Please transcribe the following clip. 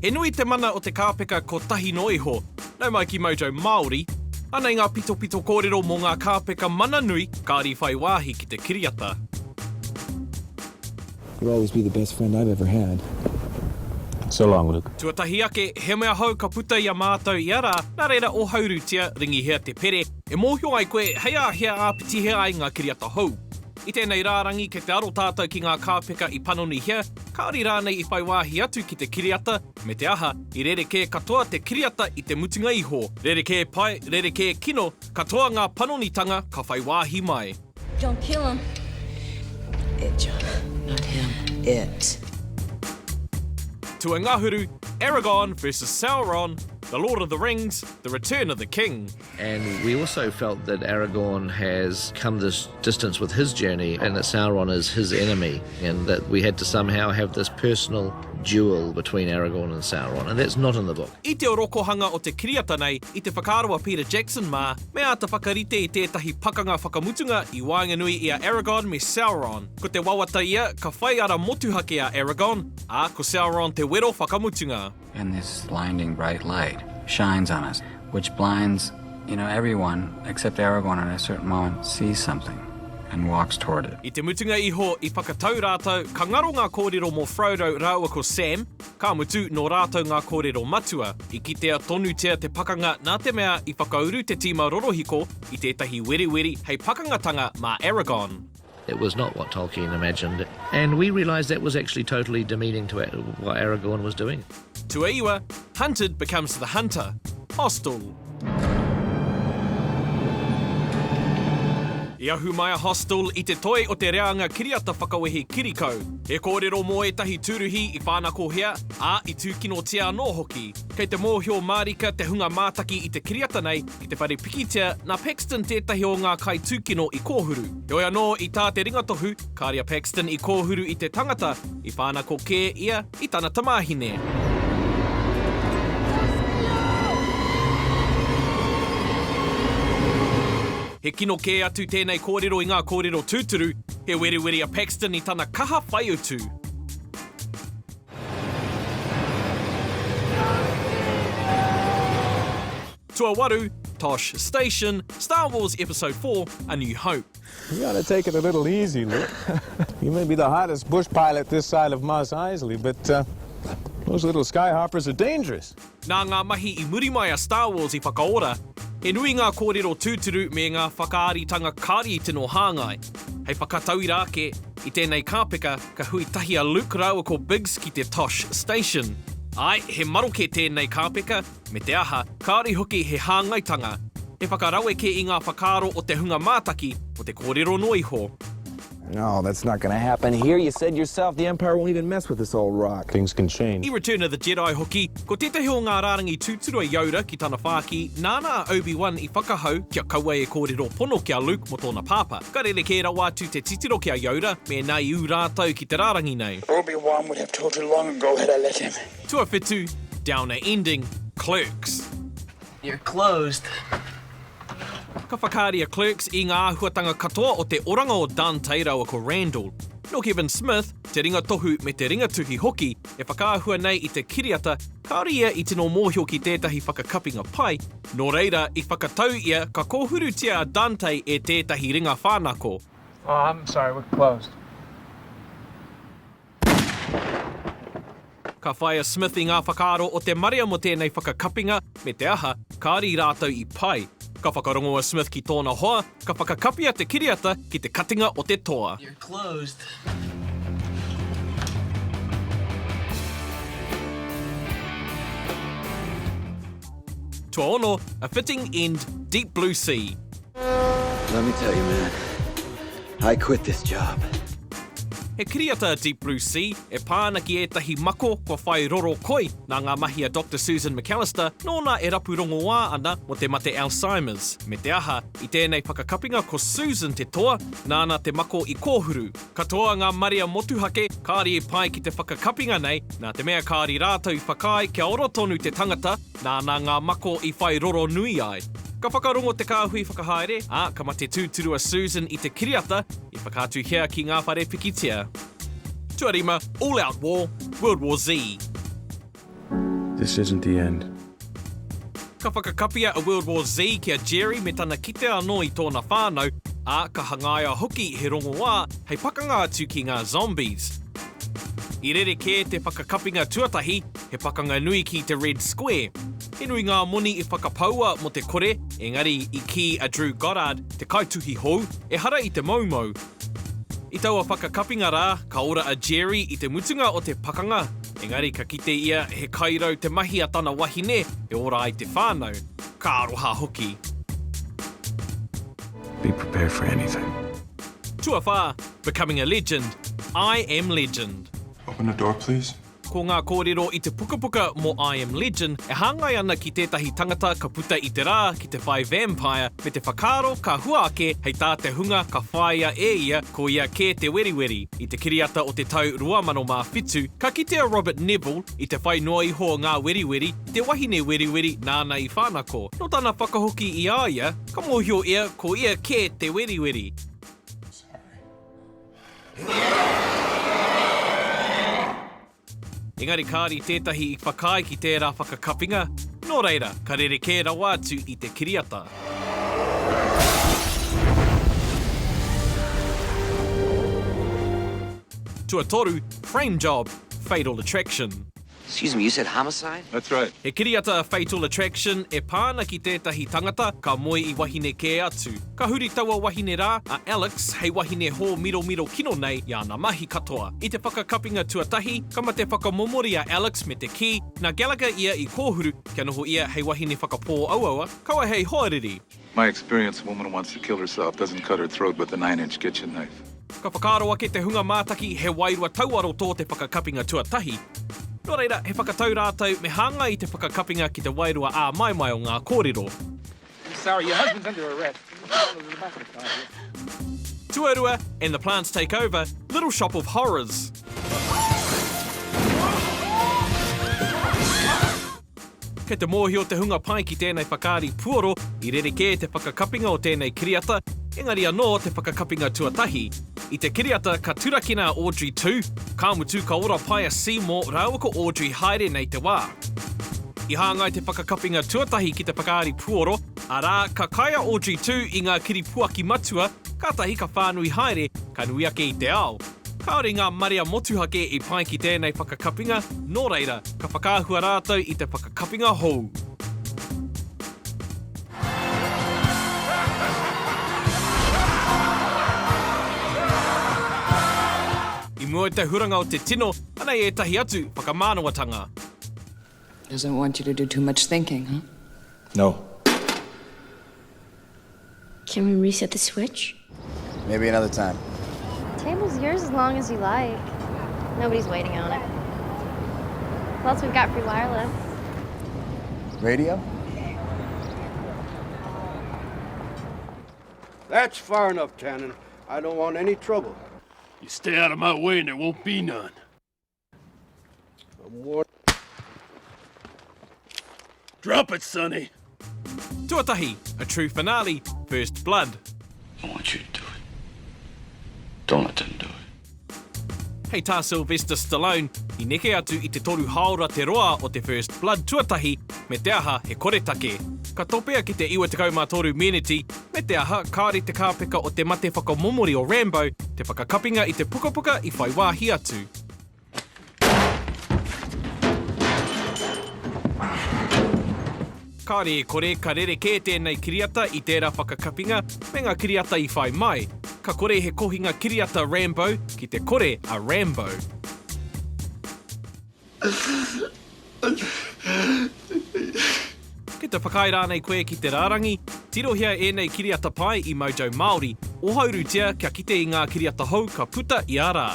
He nui te mana o te kāpeka kotahi noa iho. Nau mai ki Mojo Māori, anei ngā pitopito kōrero mō ngā kāpeka mana nui kāore i whai wāhi ki te kiriata. You'll always be the best friend I've ever had. So long, Luke. Tuatahi ake, he mea hou ka puta i a mātou ia rā, nā reira ohaurutia, ringihia te pere, e mōhio ai koe hei āhea āpitihia ai ngā kiriata hou. I tēnei rārangi kei te aro tātou ki ngā kāpeka i panonihia, kāore rānei i whai wāhi atu ki te kiriata, me te aha, i rerekē katoa te kiriata i te mutunga iho. Rerekē pai, rerekē kino, katoa ngā panonitanga ka whai wāhi mai. Don't kill him. It, John. Not him. It. Tuangahuru, Aragorn versus Sauron, The Lord of the Rings, The Return of the King. And we also felt that Aragorn has come this distance with his journey and that Sauron is his enemy and that we had to somehow have this personal duel between Aragorn and Sauron and that's not in the book. I te orokohanga o te kiriata nei, i te whakaaro a Peter Jackson mā, me āta whakarite i tētahi pakanga whakamutunga i waenganui i a Aragorn me Sauron. Ko te wawata ia, ka whai ara motuhake a Aragorn, ā, ko Sauron te wero whakamutunga. And this blinding bright light shines on us, which blinds, you know, everyone except Aragorn at a certain moment sees something and walks toward it. I te mutunga iho, i whakatau rātou, ka ngaro ngā kōrero mō Frodo rāua ko Sam, ka mutu, nō rātou ngā kōrero matua. I kitea tonutia te pakanga nā te mea i whakauru te tīma rorohiko i tētahi weriweri hei pakangatanga mā Aragorn. It was not what Tolkien imagined, and we realised that was actually totally demeaning to what Aragorn was doing. Tuaiwa, Hunted becomes the hunter. Hostel. I ahu mai a Hostel i te toi o te reanga kiriata whakawehi kirikau. He kōrero mō ētahi tūruhi i whānakohia, ā, i tūkinotia anō hoki. Kei te mōhio mārika te hunga mātaki i te kiriata nei ki te whare pikitia nā Paxton tētahi o ngā kaitūkino i kōhuru. Heoi anō, i tā te ringatohu, kāre a Paxton i kōhuru i te tangata, i whānako kē ia i tana tamāhine. He kino kē atu tēnei kōrero i ngā kōrero tūturu, he weriweri a Paxton i tana kaha whai utu. Tuawaru, Tosh Station, Star Wars Episode 4, A New Hope. You ought to take it a little easy, Luke. You may be the hottest bush pilot this side of Mos Eisley, but uh, those little skyhoppers are dangerous. Nā ngā mahi i muri mai a Star Wars i whakaora, he nui ngā kōrero tūturu me ngā whakaaritanga kāore i tino hāngai. Hei whakatauira ake, i tēnei kāpeka, ka hui tahi a Luke rāua ko Biggs ki te Tosh Station. Āe, he maroke tēnei kāpeka, me te aha, kāore hoki he hāngaitanga. He whakaraweke i ngā whakaaro o te hunga mātaki o te kōrero noa iho. No, that's not gonna happen here. You said yourself the Empire won't even mess with this old rock. Things can change. I Return of the Jedi hoki, ko tētahi o ngā rārangi tūturu a Yoda ki tana whāki, nāna a Obi-Wan i whakahau kia kaua e kōrero pono ki a Luke mō tōna pāpā. Ka rerekē rawa atu te titiro ki a Yoda mēnā i ū rātou ki te rārangi nei. Obi-Wan would have told you long ago had I let him. Tuawhitu, Downer Ending, Clerks. You're closed. Ka whakaari a Clerks i ngā āhuatanga katoa o te oranga o Dante rāua ko Randall. Nō Kevin Smith, te ringatohu me te ringatuhi hoki, e whakaahua nei i te kiriata, kāore ia i tino mōhio ki tētahi whakakapinga pai, nō reira i whakatau ia ka kōhurutia a Dante e tētahi ringa whānako. Oh, I'm sorry, we're closed. Ka whai a Smith i ngā whakaaro o te marea mō tēnei whakakapinga, me te aha, kāore i rātou i pai. Ka whakarongo a Smith ki tōna hoa, ka whakakapia te kiriata ki te katinga o te toa. You're closed. Tuaono, A Fitting End, Deep Blue Sea. Let me tell you, man, I quit this job. He kiriata a Deep Blue Sea e pā ana ki ētahi mako kua whai roro koi nā ngā mahi a Doctor Susan McAllister nōna e rapu rongoā ana mō te mate Alzheimer's. Me te aha, i tēnei whakakapinga ko Susan te toa, nāna te mako i kōhuru. Katoa ngā marea motuhake kāore i pai ki te whakakapinga nei, nā te mea kāore rātou i whakaae kia ora tonu te tangata, Nāna ngā mako i whai roro nui ai. Ka whakarongo te kāhui whakahaere, ā, ka mate tūturu a Susan i te kiriata i whakaatuhia ki ngā whare pikitia. Tuarima, All Out War, World War Z. This isn't the end. Ka whakakapia a World War Z ki a Jerry me tana kite anō i tōna whānau, ā, ka hangaia hoki he rongoā hei pakanga atu ki ngā zombies. I rerekē te whakakapinga tuatahi, he pakanga nui ki te Red Square. He nui ngā moni i whakapaua mō te kore, engari i kī a Drew Goddard, te kaituhi hou, ehara i te moumou. I taua whakakapinga rā, ka ora a Jerry i te mutunga o te pakanga, engari ka kite ia he kairau te mahi a tana wahine e ora ai te whānau. Ka aroha hoki. Be prepared for anything. Tuawhā, Becoming a Legend, I Am Legend. Open the door, please. Ko ngā kōrero i te pukapuka mō I Am Legend e hāngai ana ki tētahi tangata ka puta i te rā ki te whai vampire me te whakaaro ka hua ake hei tā te hunga ka whāia e ia ko ia kē te weriweri. I te kiriata o te tau 2007, ka kite a Robert Neville i te whai noa iho o ngā weriweri i te wahine weriweri nāna i whānako. Nō tana whakahoki i a ia, ka mōhio ia ko ia kē te weriweri. Engari kāore tētahi i whakaae ki tērā whakakapinga, nō reira, ka rerekē rawa atu i te kiriata. Tuatoru, Frame Job, Fatal Attraction. Excuse me, you said homicide? That's right. He kiriata a Fatal Attraction e pā ana ki tētahi tangata ka moe i wahine kē atu. Ka huri taua wahine rā, a Alex, hei wahine hōmiromiro kino nei i āna mahi katoa. I te whakakapinga tuatahi, ka mate whakamomori a Alex me te kī, nā Gallagher ia i kōhuru kia noho ia hei wahine whakapōauaua, kaua hei hoariri. My experience, a woman who wants to kill herself doesn't cut her throat with a nine-inch kitchen knife. Ka whakaaro ake te hunga mātaki he wairua tauaro tō te whakakapinga tuatahi. Nō reira, he whakatau rātou me hāngai i te whakakapinga ki te wairua āmaimai o ngā kōrero. Sorry, your husband's under arrest. Tuarua, And the Plants Take Over, Little Shop of Horrors. Kei te mōhio te hunga pai ki tēnei whakaari puoro i rerekē te whakakapinga o tēnei kiriata, engari anō te whakakapinga tuatahi. I te kiriata ka turakina a Audrey ii, ka mutu ka ora pai a Seymour rāua ko Audrey haere nei te wā. I hāngai te whakakapinga tuatahi ki te whakaari puoro, arā, ka kai a Audrey ii i ngā kiripuaki matua, kātahi ka whānui haere, ka nui ake i te ao. Kāore ngā marea motuhake i pai ki tēnei whakakapinga, nō reira, ka whakaahua rātou i te whakakapinga hou. I mua i te huranga o te tino, anei ētahi atu whakamānawatanga. Doesn't want you to do too much thinking, huh? No. Can we reset the switch? Maybe another time. Table's yours as long as you like. Nobody's waiting on it. Plus, we've got free wireless. Radio? That's far enough, Tannen. I don't want any trouble. You stay out of my way and there won't be none. I'm warning. Drop it, Sonny. Tuatahi, A True Finale, First Blood. I want you to do it. Don't let them do it. Hei tā Sylvester Stallone, i neke atu i te toru hāora te roa o te First Blood tuatahi, me te aha he koretake. Ka topea ki te 93 meneti, me te aha kāore te kāpeka o te mate whakamomori o Rambo te whakakapinga i te pukapuka i whai wāhi atu. Kāore e kore, ka rerekē tēnei kiriata i tērā whakakapinga me ngā kiriata i whai mai. Ka kore he kohinga kiriata Rambo ki te kore a Rambo. Kei te whakaae rānei koe ki te rārangi? Tirohia ēnei kiriata pai i Mojo Māori. Ohaurutia kia kite i ngā kiriata hou ka puta i a rā.